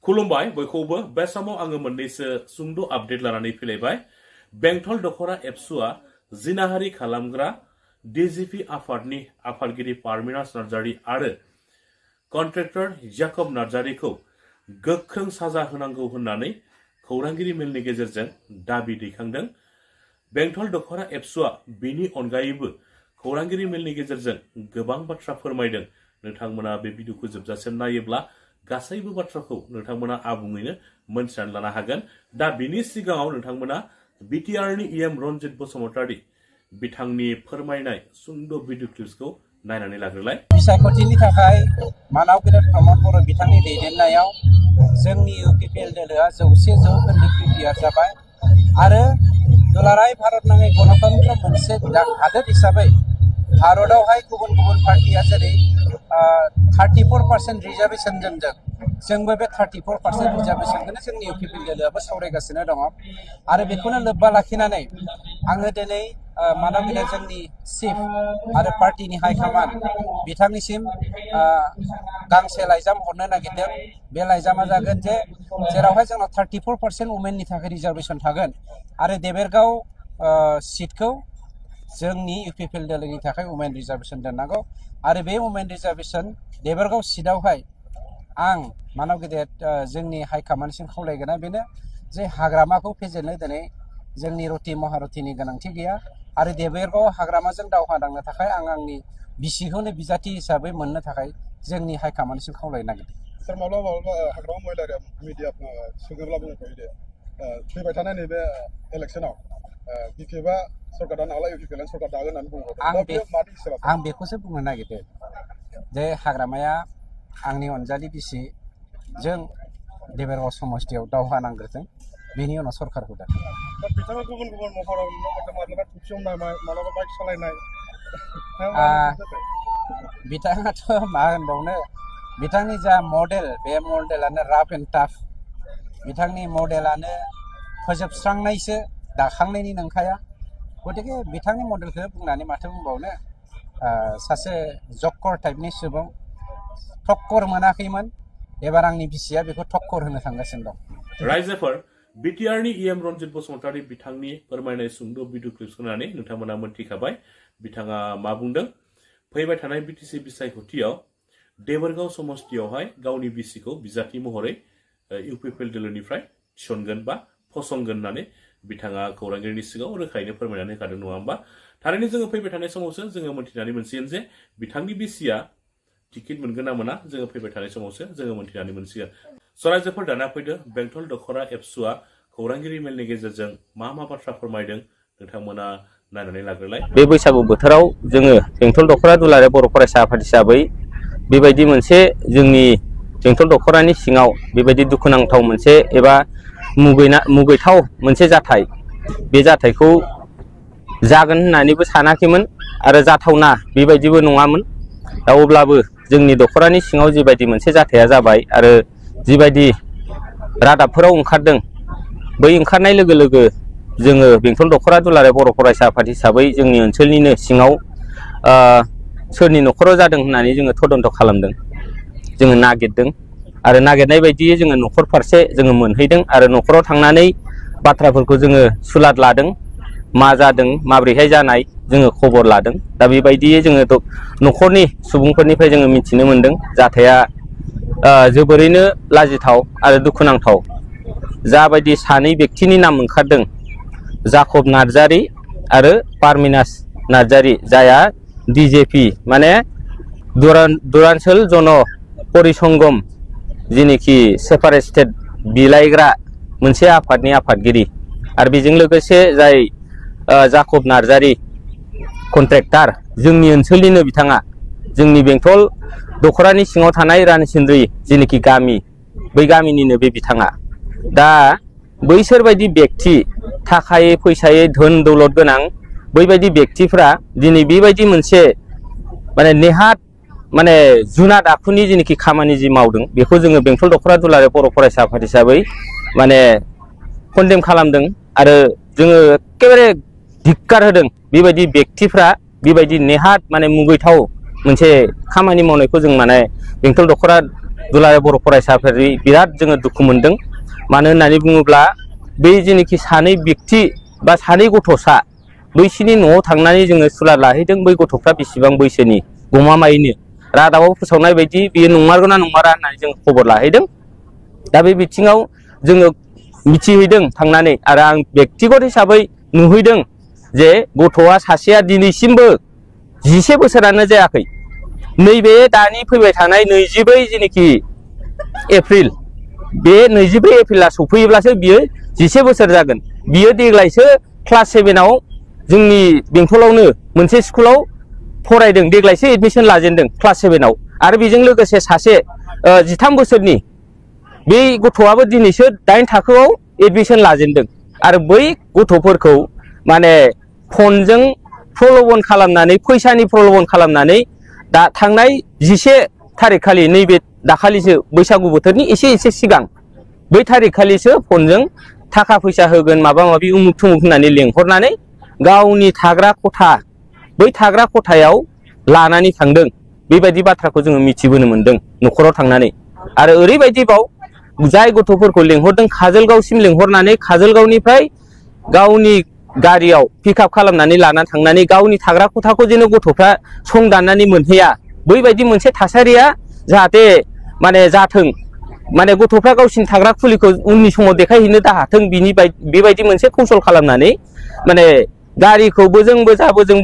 खुलुमबाय बयखौबो बे समाव आङो मोननैसो सुंद' आपडेट लानानै फैलायबाय। बेंटल दख'रा एबसुआ जिनाहारि खालामग्रा डिजिपि आफादनि आफादगिरि पारमिनास नार्जारि आरो कन्ट्रेक्टर जाकब नार्जारिखौ गोख्रों साजा होनांगौ होननानै खौरांगिरि मेलनि गेजेरजों दाबि दैखांदों। बेंटल दख'रा एबसुआ बेनि अनगायैबो खौरांगिरि मेलनि गेजेरजों गोबां बाथ्रा फोरमायदों। नोंथांमोना बे भिडिअखौ जोबजासिम नायोब्ला गासैबो बाथ्राखौ नोंथांमोना आबुङैनो मोनथिनानै लानो हागोन। दा बिनि सिगाङाव नोंथांमोना बिटिआरनि इएम रनजित बसुमतारी बिथांनि फोरमायनाय सुंद' भिडिअ क्लिप्सखौ नायनानै लाग्रोलाय। बिसायख'थिनि थाखाय मानाव गेदेर प्रमद बर' बिथांनि दैदेननायाव जोंनि इउपिपिएल दोलोआ 100% प्रिपेयार जाबाय आरो दुलाराय भारत नाङै गणतन्त्र मोनसे हादोर हिसाबै भारतआवहाय गुबुन गुबुन पार्टिया जेरै 34% रिजार्भेशन जोंबो बे 34% रिजार्भेशनखौनो जोंनि इउपिपिएल दोलोआबो सावरायगासिनो दङ आरो बेखौनो लोब्बा लाखिनानै आङो दिनै मानाव गेदेर जोंनि चिफ आरो पार्टिनि हाइकमान बिथांनिसिम गांसे लाइजाम हरनो नागिरदों। बे लाइजामा जागोन जे जेरावहाय जोंनाव 34% वुमेननि थाखाय रिजार्भेशन थागोन आरो देबेरगाव सीटखौ जोंनि इउपिपिएल दोलोनि थाखाय वुमेन रिजार्भेशन दोननांगौ आरो बे वुमेन रिजार्भेशन देबेरगाव सीटआवहाय आं मानाव गेदेर जोंनि हाइकमान्डसिम खावलायगोना बेनो जे हाग्रामाखौ फेजेननो दिनै जोंनि रति महारतिनि गोनांथि गैया आरो देबेरगाव हाग्रामाजों दावहा नांनो थाखाय आं आंनि बिसिखौनो बिजाथि हिसाबै मोननो थाखाय जोंनि हाइकमान्डसिम खावलायनो नागिरदों। सर माब्लाबा हाग्रामा महिलारिया मिडिया सोङोब्ला बुंफैयो दे फैबाय थानाय नैबे इलेक्सनाव बिखेबा सरकार दानो हाला इउपिपिएल सरकार दागोन होननानै बुङो। आं बेखौसो बुंनो नागिरदों जे हाग्रामाया आंनि अनजालि बिसिजों देबेरगाव समस्थियाव दावहा नांग्रोथों बेनि उनाव सरकारखौ दा बिथाङा गुबुन गुबुन महराव माब्लाबा थुबसंनाय माब्लाबा बाइक सालायनाय बिथाङाथ' मा होनबावनो बिथांनि जा मडेल बे मडेलानो राफ एन्ड टाफ बिथांनि मडेलानो फोजोबस्रांनायसो दाखांनायनि नंखाया गतिके बिथांनि मडेलखौ बुंनानै माथो बुंबावनो सासे जक्कर टाइपनि सुबुं ठक्कर मोनाखैमोन एबार आंनि बिसिया बेखौ ठक्कर होनो थांगासिनो दं। रायजोफोर बिटिआरनि इएम रनजित बसुमतारी बिथांनि फोरमायनाय सुंद' भिडिअ क्लिप्सखौ नायनानै नोंथांमोना मोनथिखाबाय बिथाङा मा बुंदों। फैबाय थानाय बिटिसि बिसायख'थियाव देबोरगाव समस्थियावहाय गावनि बिसिखौ बिजाथि महरै इउपिपिएल दोलोनिफ्राय थिसनगोन बा फसंगोन होननानै बिथाङा खौरांगिरिनि सिगाङाव रोखायैनो फोरमायनानै होखादों नङा होमबा। थारैनो जोङो फैबाय थानाय समावसो जोङो मोनथिनानै मोनसिगोन जे बिथांनि बिसिया टिकेट मोनगोन ना मोना जोङो फैबाय थानाय समावसो जोङो मोनथिनानै मोनसिगोन। रायजोफोर दाना फैदो बेंटल दख'रा एबसुआ खौरांगिरि मेलनि गेजेरजों मा मा बाथ्रा फोरमायदों नोंथांमोना नायनानै लाग्रोलाय। बे बैसागु बोथोराव जोङो बेंटल दख'रा दुलाराय बर' फरायसा आफाद हिसाबै बेबायदि मोनसे जोंनि बेंटल दख'रानि सिङाव बेबायदि दुखुनांथाव मोनसे एबा मुगैथाव मोनसे जाथाय बे जाथायखौ जागोन होननानैबो सानाखैमोन आरो जाथावना बेबायदिबो नङामोन। दा अब्लाबो जोंनि दख'रानि सिङाव जिबायदि मोनसे जाथाया जाबाय आरो जिबायदि रादाबफोराव ओंखारदों बै ओंखारनाय लोगो लोगो जोङो बेंटल दख'रा दुलाराय बर' फरायसा आफाद हिसाबै जोंनि ओनसोलनिनो सिङाव सोरनि न'खराव जादों होननानै जोङो तदन्त खालामदों जोङो नागिरदों आरो नागिरनाय बायदियै जोङो न'खर फारसे जोङो मोनहैदों आरो न'खराव थांनानै बाथ्राफोरखौ जोङो सुलाद लादों मा जादों माब्रैहाय जानाय जोङो खबर लादों। दा बेबायदियै जोङो न'खरनि सुबुंफोरनिफ्राय जोङो मिथिनो मोनदों जाथाया जोबोरैनो लाजिथाव आरो दुखुनांथाव। जाबायदि सानै व्यक्तिनि नाम ओंखारदों जाकब नार्जारि आरो पारमिनास नार्जारि जायहा डिजिपि माने दुरान्चल जन परिसंगम जेनेखि सेपारेट स्टेट बिलाइग्रा मोनसे आफादनि आफादगिरि आरो बेजों लोगोसे जाय जाकब नार्जारि कन्ट्रेक्टर जोंनि ओनसोलनिनो बिथाङा जोंनि बेंटल दख'रानि सिङाव थानाय रानिसिन्द्रि जेनेखि गामि बै गामिनिनो बे बिथाङा। दा बैसोरबायदि व्यक्ति थाखायै फैसायै धोन दौलत गोनां बैबायदि व्यक्तिफ्रा दिनै बेबायदि मोनसे माने नेहात माने जुनाद आखुनि जेनेखि खामानि जि मावदों बेखौ जोङो बेंटल दख'रा दुलाराय बर' फरायसा आफाद हिसाबै माने कन्डेम खालामदों आरो जोङो एखेबारे धिक्कार होदों बेबायदि व्यक्तिफ्रा बेबायदि नेहात माने मुगैथाव मोनसे खामानि मावनायखौ जों माने बेंटल दख'रा दुलाराय बर' फरायसाफोरनि बिराद जोङो दुखु मोनदों मानो होननानै बुङोब्ला बै जेनोखि सानै व्यक्ति बा सानै गथ'सा बैसिनि न'आव थांनानै जोङो सुलाद लाहैदों बै गथ'फ्रा बेसेबां बैसोनि गमामायैनो रादाबाव फोसावनाय बायदि बेयो नंमारगौना नंमारा होननानै जों खबर लाहैदों दा बे बिथिङाव जोङो मिथिहैदों थांनानै आरो आं व्यक्तिगत हिसाबै नुहैदों जे गथ'आ सासेया दिनैसिमबो 11 बोसोरानो जायाखै नैबे दानि फैबाय थानाय 24 जेनोखि एप्रिल बे 24 एप्रिला सफैयोब्लासो बियो 11 बोसोर जागोन बियो देग्लायसो क्लास 7 आव जोंनि बेंटलावनो मोनसे स्कुलाव फरायदों देग्लायसो एडमिशन लाजेनदों क्लास 7 आव आरो बेजों लोगोसे सासे 13 बोसोरनि बे गथ'आबो दिनैसो 8 थाखोआव एडमिशन लाजेनदों आरो बै गथ'फोरखौ माने फनजों प्रल'भन खालामनानै फैसानि प्रल'भन खालामनानै दा थांनाय 11 थारिख खालि नैबे दाखालिसो बैसागु बोथोरनि एसे सिगां बै थारिख खालिसो फनजों थाखा फैसा होगोन माबा माबि उमुक थुमुक होननानै लेंहरनानै गावनि थाग्रा खथा बै थाग्रा खथायाव लानानै थांदों बेबायदि बाथ्राखौ जोङो मिथिबोनो मोनदों न'खराव थांनानै आरो ओरैबायदिबाव जाय गथ'फोरखौ लेंहरदों काजलगावसिम लेंहरनानै काजलगावनिफ्राय गावनि गारियाव पिकआप खालामनानै लाना थांनानै गावनि थाग्रा खथाखौ जेन गथ'फ्रा सं दाननानै मोनहैया बैबायदि मोनसे थासारिया जाहाथे माने जाथों माने गथ'फ्रा गावसिनि थाग्रा खुलिखौ उननि समाव देखायहैनो दाहाथों बेबायदि मोनसे कौशल खालामनानै माने गारिखौ बोजों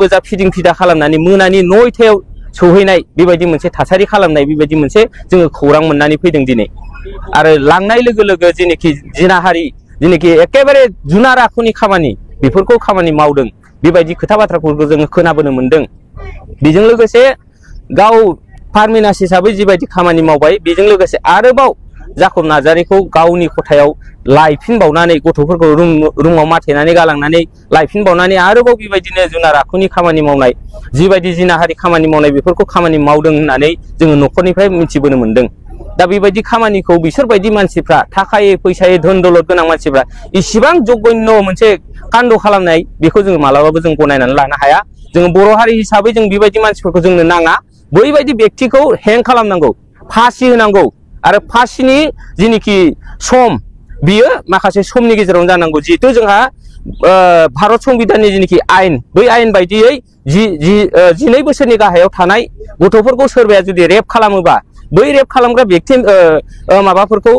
बोजा फिदिं फिदा खालामनानै मोनानि 9टायाव सौहैनाय बेबायदि मोनसे थासारि खालामनाय बेबायदि मोनसे जोङो खौरां मोननानै फैदों दिनै आरो लांनाय लोगो लोगो जेनोखि जिनाहारि जेनोखि एकेबारे जुनार आखुनि खामानि बेफोरखौ खामानि मावदों बेबायदि खोथा बाथ्राफोरखौ जोङो खोनाबोनो मोनदों बेजों लोगोसे गाव पारमिनास हिसाबै जिबायदि खामानि मावबाय बेजों लोगोसे आरोबाव जाखब नार्जारिखौ गावनि खथायाव लायफिनबावनानै गथ'फोरखौ रुमाव माथेनानै गालांनानै लायफिनबावनानै आरोबाव बेबायदिनो जुनार आखुनि खामानि मावनाय जिबायदि जिनाहारि खामानि मावनाय बेफोरखौ खामानि मावदों होननानै जोङो न'खरनिफ्राय मिथिबोनो मोनदों दा बेबायदि खामानिखौ बिसोरबायदि मानसिफ्रा थाखायै फैसायै धोन दौलत गोनां मानसिफ्रा इसिबां जघन्य मोनसे कान्ड खालामनाय बेखौ जोङो मालाबाबो जों गनायनानै लानो हाया जोङो बर' हारि हिसाबै जों बेबायदि मानसिफोरखौ जोंनो नाङा बैबायदि व्यक्तिखौ हें खालामनांगौ फासि होनांगौ आरो फासिनि जेनोखि सम बियो माखासे समनि गेजेरावनो जानांगौ जिहेतु जोंहा भारत संबिधाननि जेनोखि आयेन बै आयेन बायदियै 12 बोसोरनि गाहायाव थानाय गथ'फोरखौ सोरबाया जुदि रेप खालामोबा बै रेप खालामग्रा व्यक्ति माबाफोरखौ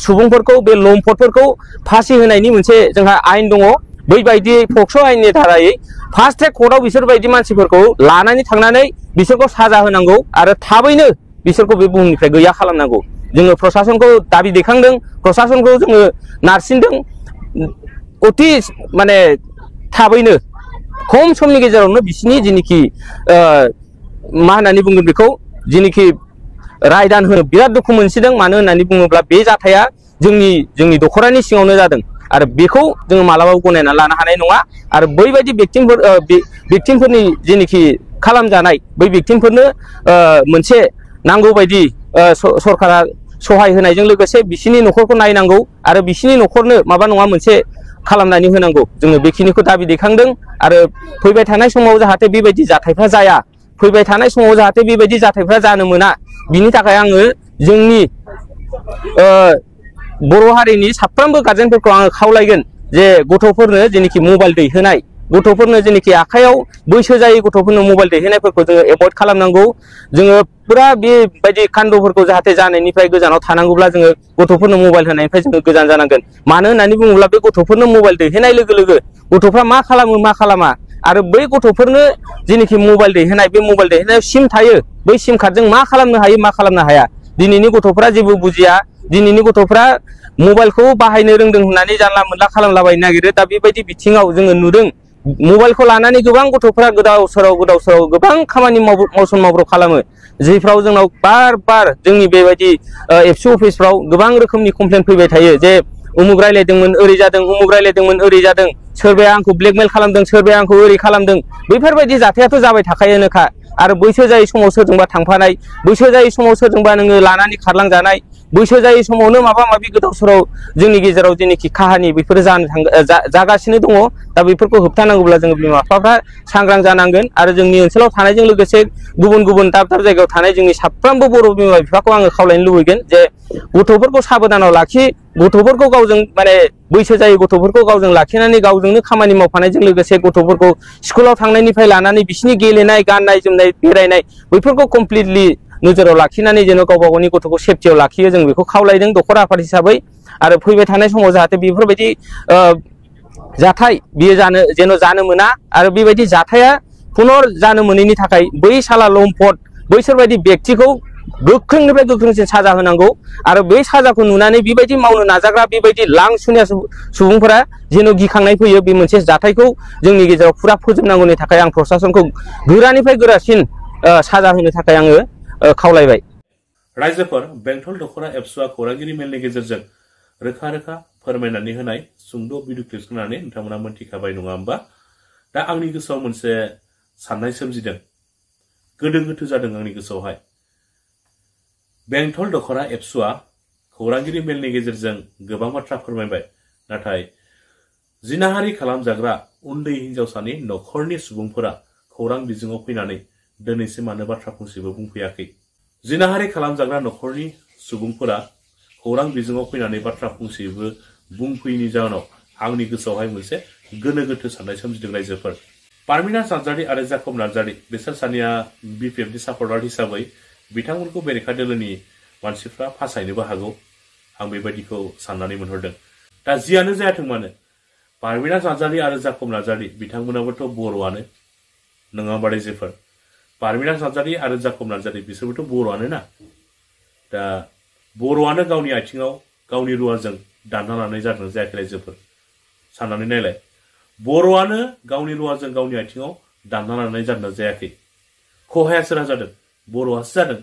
सुबुंफोरखौ बे लम्पटफोरखौ फासि होनायनि मोनसे जोंहा आयेन दङ बैबायदि पक्स' आयेननि धारायै फार्स्ट ट्रेक कर्टआव बिसोरबायदि मानसिफोरखौ लानानै थांनानै बिसोरखौ साजा होनांगौ आरो थाबैनो बिसोरखौ बे बुहुमनिफ्राय गैया खालामनांगौ जोङो प्रशासनखौ दाबि दैखांदों प्रशासनखौ जोङो नारसिनदों अति माने थाबैनो खम समनि गेजेरावनो बिसिनि जेनोखि मा होननानै बुंगोन बेखौ जेनोखि रायदान होनो बिराद दुखु मोनसिदों मानो होननानै बुङोब्ला बे जाथाया जोंनि दख'रानि सिङावनो जादों आरो बेखौ जोङो मालाबाबो गनायना लानो हानाय नङा आरो बैबायदि व्यक्तिफोरनि जेनोखि खालामजानाय बै व्यक्तिफोरनो मोनसे नांगौ बायदि सरकारा सहाय होनायजों लोगोसे बिसिनि न'खरखौ नायनांगौ आरो बिसिनि न'खरनो माबा नङा मोनसे खालामनानै होनांगौ जोङो बेखिनिखौ दाबि दैखांदों आरो फैबाय थानाय समाव जाहाथे बेबायदि जाथायफ्रा जाया फैबाय थानाय समाव जाहाथे बेबायदि जाथायफ्रा जानो मोना बिनि थाखाय आङो जोंनि बर' हारिनि साफ्रोमबो गार्जेनफोरखौ आङो खावलायगोन जे गथ'फोरनो जेनोखि मबाइल दैहोनाय गथ'फोरनो जेनोखि आखायाव बैसो जायै गथ'फोरनो मबाइल दैहोनायफोरखौ जोङो एभयड खालामनांगौ जोङो पुरा बेबायदि कान्डफोरखौ जाहाथे जानायनिफ्राय गोजानाव थानांगौब्ला जोङो गथ'फोरनो मबाइल होनायनिफ्राय जोङो गोजान जानांगोन मानो होननानै बुङोब्ला बे गथ'फोरनो मबाइल दैहोनाय लोगो लोगो गथ'फ्रा मा खालामो मा खालामा आरो बै गथ'फोरनो जेनोखि मबाइल दैहोनाय बे मबाइल दैहोनायाव सिम थायो बै सिम कार्डजों मा खालामनो हायो मा खालामनो हाया दिनैनि गथ'फ्रा जेबो बुजिया दिनैनि गथ'फ्रा मबाइलखौ बाहायनो रोंदों होननानै जानला मोनला खालामलाबायनो नागिरो दा बेबायदि बिथिङाव जोङो नुदों मबाइलखौ लानानै गोबां गथ'फ्रा गोदाव सोराव गोबां खामानि मावसन मावब्र खालामो जेफ्राव जोंनाव बार जोंनि बेबायदि एफसि अफिसफ्राव गोबां रोखोमनि कमप्लेन फैबाय थायो जे उमुक रायलायदोंमोन ओरै जादों उमुक रायलायदोंमोन ओरै जादों सोरबाया आंखौ ब्लेकमेल खालामदों सोरबाया आंखौ ओरै खालामदों बेफोरबायदि जाथायाथ' जाबाय थाखायोनोखा आरो बैसो जायै समाव सोरजोंबा थांफानाय बैसो जायै समाव सोरजोंबा नोङो लानानै खारलांजानाय बैसो जायै समावनो माबा माबि गोदाव सोराव जोंनि गेजेराव जेनोखि काहानि बेफोरो जागासिनो दङ दा बेफोरखौ होबथानांगौब्ला जोङो बिमा बिफाफ्रा सांग्रां जानांगोन आरो जोंनि ओनसोलाव थानायजों लोगोसे गुबुन गुबुन दाब दाब जायगायाव थानाय जोंनि साफ्रोमबो बर' बिमा बिफाखौ आङो खावलायनो लुबैगोन जे गथ'फोरखौ साबधानाव लाखि गथ'फोरखौ गावजों माने बैसो जायै गथ'फोरखौ गावजों लाखिनानै गावजोंनो खामानि मावफानायजों लोगोसे गथ'फोरखौ स्कुलाव थांनायनिफ्राय लानानै बिसिनि गेलेनाय गाननाय जोमनाय बेरायनाय बैफोरखौ कमप्लिटलि नोजोराव लाखिनानै जेन गावबा गावनि गथ'खौ सेफटियाव लाखियो जों बेखौ खावलायदों दखरा आफाद हिसाबै आरो फैबाय थानाय समाव जाहाथे बेफोरबायदि जाथाय बियो जेन जानो मोना आरो बेबायदि जाथाया पुनर जानो मोनैनि थाखाय बै साला लम्पट बैसोरबायदि व्यक्तिखौ गोख्रोंनिफ्राय गोख्रोंसिन साजा होनांगौ आरो बै साजाखौ नुनानै बेबायदि मावनो नाजाग्रा बेबायदि लांसुनिया सुबुंफोरा जेन गिखांनाय फैयो बे मोनसे जाथायखौ जोंनि गेजेराव फुरा फोजोबनांगौनि थाखाय आं प्रशासनखौ गोरानिफ्राय गोरासिन साजा होनो थाखाय आङो खावलायबाय। रायजोफोर बेंटल दख'रा एबसुआ खौरांगिरि मेलनि गेजेरजों रोखा रोखा फोरमायनानै होनाय सुंद' भिडिअ क्लिप्स होनानै नोंथांमोना मोनथिखाबाय नङा होमबा? दा आंनि गोसोआव मोनसे साननाय सोमजिदों, गोदो गोथो जादों आंनि गोसोआवहाय। बेंटल दख'रा एबसुआ खौरांगिरि मेलनि गेजेरजों गोबां बाथ्रा फोरमायबाय, नाथाय जिनाहारि खालामजाग्रा उन्दै हिनजावसानि न'खरनि सुबुंफोरा खौरां बिजोङाव फैनानै दिनैसिम मानो बाथ्रा फंसेबो बुंफैयाखै। जिनाहारि खालामजाग्रा न'खरनि सुबुंफोरा खौरां बिजोङाव फैनानै बाथ्रा फंसेबो बुंफैयैनि जाहोनाव आंनि गोसोआवहाय मोनसे गोनो गोथो साननाय सोमजिदों। रायजोफोर पारमिना नार्जारी आरो जाकब नार्जारी बिसोर सानैया BPFनि सापर्टार हिसाबै बिथांमोनखौ बेरेखा दोलोनि मानसिफ्रा फासायनोबो हागौ, आं बेबायदिखौ साननानै मोनहरदों। दा जियानो जायाथों मानो पारमिना नार्जारी आरो जाकब नार्जारी बिथांमोनाबोथ' बर'आनो नङा होमबा रायजोफोर? पारमिना नार्जारी आरो जाकब नार्जारी बिसोरबोथ' बर'आनो ना। दा बर'आनो गावनि आथिङाव गावनि रुवाजों दानना लानाय जादों जायाखै रायजोफोर? साननानै नायलाय, बर'आनो गावनि रुवाजों गावनि आथिङाव दानना लानाय जादों जायाखै? खहाया सोरहा जादों? बर'आसो जादों।